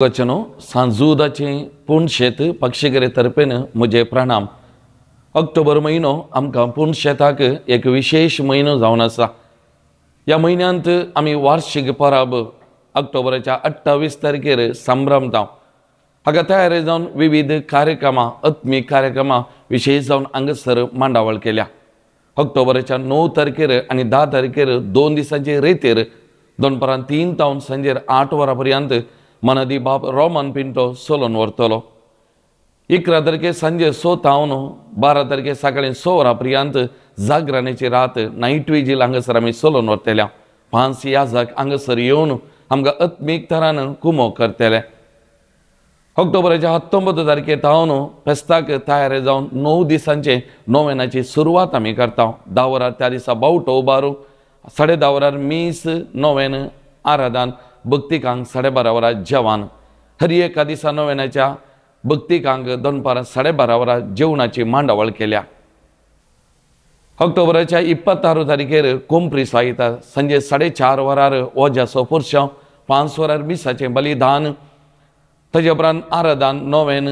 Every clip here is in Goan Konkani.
वचनो सांजूदाचे पुणशेत पक्षिगरे तर्फेन म्हजे प्रणाम. ऑक्टोबर म्हयनो आमकां पुणशेताक एक विशेश म्हयनो जावन आसा. ह्या म्हयन्यांत आमी वार्षिक परब ऑक्टोबराच्या 28 तारखेर संभ्रमता. हाका तयारी जावन विविध कार्यक्रमां, आत्मीक कार्यक्रमां विशेश जावन हांगासर मांडावळ केल्या. ऑक्टोबराच्या 9 तारखेर आनी 10 तारखेर 2 दिसांचे रेतीर दनपारां 3 तावन सांजेर 8 वरां पर्यंत मनादी बाप रोमन पिंटो सोलोन व्हरतलो. 11 तारखे सांजे 6 तावन 12 तारखे सकाळी 6 वरां पर्यंत जागरणाची रात नायट विजील हांगासर आमी सोलोन व्हरतल्या. 5 याजाक हांगासर येवन आमकां आत्मीक तरान कुमो करतले. ऑक्टोबराच्या 19 तारखे तावन फेस्ताक तयार जावन 9 दिसांचे नोवेनाची सुरवात आमी करता. 10 वरार त्या दिसा बावटो उबारू, 10:30 वरार मीस, नोवेन, आराधन, भक्तिकांक 12:30 वरां जेवण. हर एका दिसा नोवेनाच्या भक्तिकांक दनपारां 12:30 वरां जेवणाची मांडावळ केल्या. ऑक्टोबराच्या 26 तारखेर कोंप्रीस लायता. सांजे 4:30 वरार ओजाचो पुरशांव, 5 वरार मिसाचें बलिदान, ताजे उपरांत आराधन, नोवेन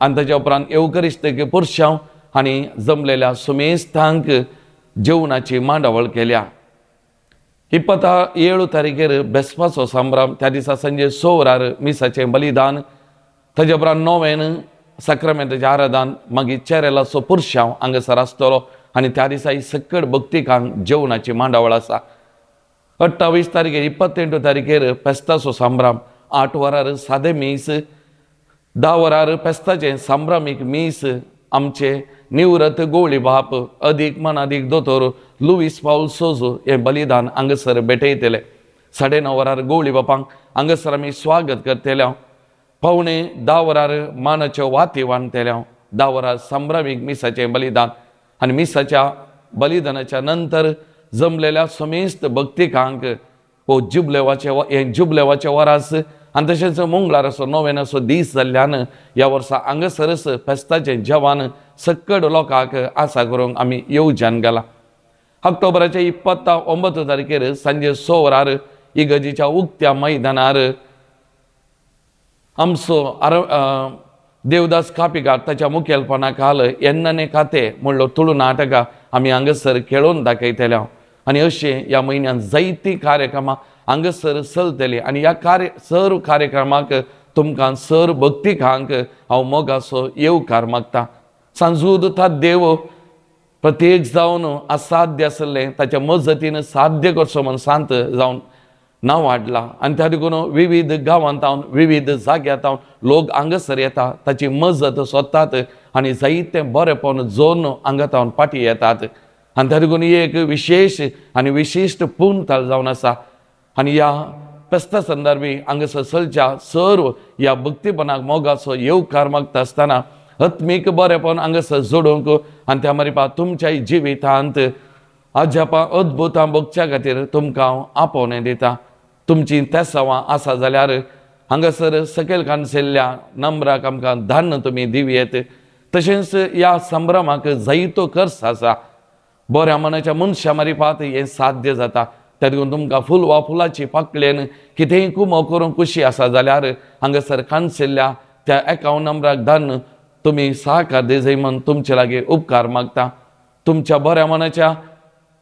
आनी ताजे उपरांत येवकरिश्त पुरशांव आनी जमलेल्या सुमेस्तांक जेवणाची मांडावळ केल्या. 27 तारखेर बेसपाचो संभ्रम, त्या दिसा सांजे 6 वरार मिसाचें बलिदान, ताजे उपरांत नोवेन, साक्रामेंताचें आराधन, मागीर चेरेलाचो पुरशांव हांगासर आसतलो आनी त्या दिसा ही सकट भक्तिकांक जेवणाची मांडावळ आसा. 28 तारखेर 28 तारखेर फेस्ताचो संभ्रम, 8 वरार सादें मीस, 10 वरार फेस्ताचें संभ्रमीक मीस. आमचे निवृत्त गोवळी बाप अदीक मनादीक दोतोर लुईस पावल सोजो हे बलिदान हांगासर भेटयतले. 9:30 वरार गोवळी बापांक हांगासर आमी स्वागत करतले. 9:45 वरार मानाच्यो वाती बांदतले. 10 वरार संभ्रमीक मिसाचें बलिदान आनी मिसाच्या बलिदानाच्या नंतर जमलेल्या समेस्त भक्तिकांक हो जुबलेवाचे हे जुबलेवाचे वरास आनी तशेंच मंगळाराचो नोवेनाचो दीस जाल्ल्यान ह्या वर्सा हांगासरच फेस्ताचें जेवण सकड लोकांक आसा करूंक आमी येवजण घाला. ऑक्टोबराच्या 29 तारखेर सांजे 6 वरार इगर्जीच्या उक्त्या मैदानार आमचो देवदास कापिकार ताच्या मुखेलपणा खाल येन्नाने खाते म्हणलो तुळू नाटकां आमी हांगासर खेळोवन दाखयतले. आनी अशें ह्या म्हयन्यांत जायतीं कार्यक्रमां हांगासर चलतली आनी ह्या सर्व कार्यक्रमाक तुमकां सर भक्तिकांक हांव मोगाचो येवकार मागता. सांजूद देव प्रत्येक जावन असाध्य आसलें ताच्या मजतीन साध्य करचो म्हण सांत जावन नांव हाडला आनी त्या देखून विविध गांवांत तावन विविध जाग्यार तावन लोक हांगासर येता, ताची मजत सोदतात आनी जायतें बरेपण जोन हांगा तावन फाटीं येतात. आनी त्या देखून एक विशेश आनी विशिश्ट पुनताल जावन आसा. आनी ह्या फेस्ता संदर्भी हांगासर चलच्या सर्व ह्या भक्तीपणाक मोगाचो येवकार मागता आसतना आत्मीक बरेपण हांगासर जोडूंक आनी त्या मारिपा तुमच्या जिवितांत अजापां अद्भुतां भोगच्या खातीर तुमकां हांव आपोवणें दिता. तुमचीं तेसावां आसा जाल्यार हांगासर सकयल कानशिल्ल्या नंबराक आमकां धान्न तुमी दिवयेत. तशेंच ह्या संभ्रमाक जायतो खर्च आसा. बऱ्या मनाच्या मनशां मारिफात हें साध्य जाता. त्या देखून तुमकां फूल वा फुलाची पाकळेन कितेंय कुमो करूंक खुशी आसा जाल्यार हांगासर कानशिल्ल्या त्या एकावंट नंबराक धान्न तुमी सहकार दिजय म्हूण तुमचे लागीं उपकार मागता. तुमच्या बऱ्या मनाच्या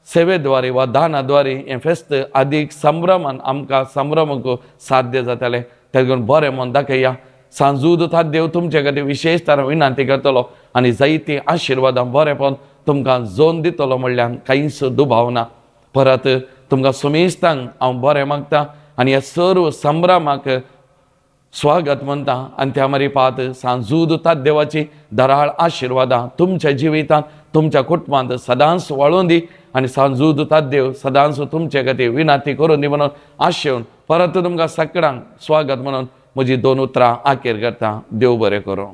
सेवेद्वारे वा दानाद्वारे हें फेस्त आदीक संभ्रमान आमकां संभ्रमक साध्य जातलें. त्या देखून बरें मन दाखया. सांजूद देव तुमचे खातीर विशेश तरा विनंती करतलो आनी जायतीं आशिर्वादां बरेंपण तुमकां जोन दितलो म्हणल्यान कांयच दुबाव ना. परत तुमकां सुमेस्तांक हांव बरें मागता आनी ह्या सर्व संभ्रमाक स्वागत म्हणटा आनी त्या मारिफात सांजूद देवाची दराळ आशिर्वादां तुमच्या जिवितांत तुमच्या कुटुंबांत सदांच वाळोवन दी आनी सांजूद देव सदांच तुमचे खातीर विनंती करून दी म्हणून आशेवन परत तुमकां सगळ्यांक स्वागत म्हणून म्हजी 2 उतरां आखेर करता. देव बरें करूं.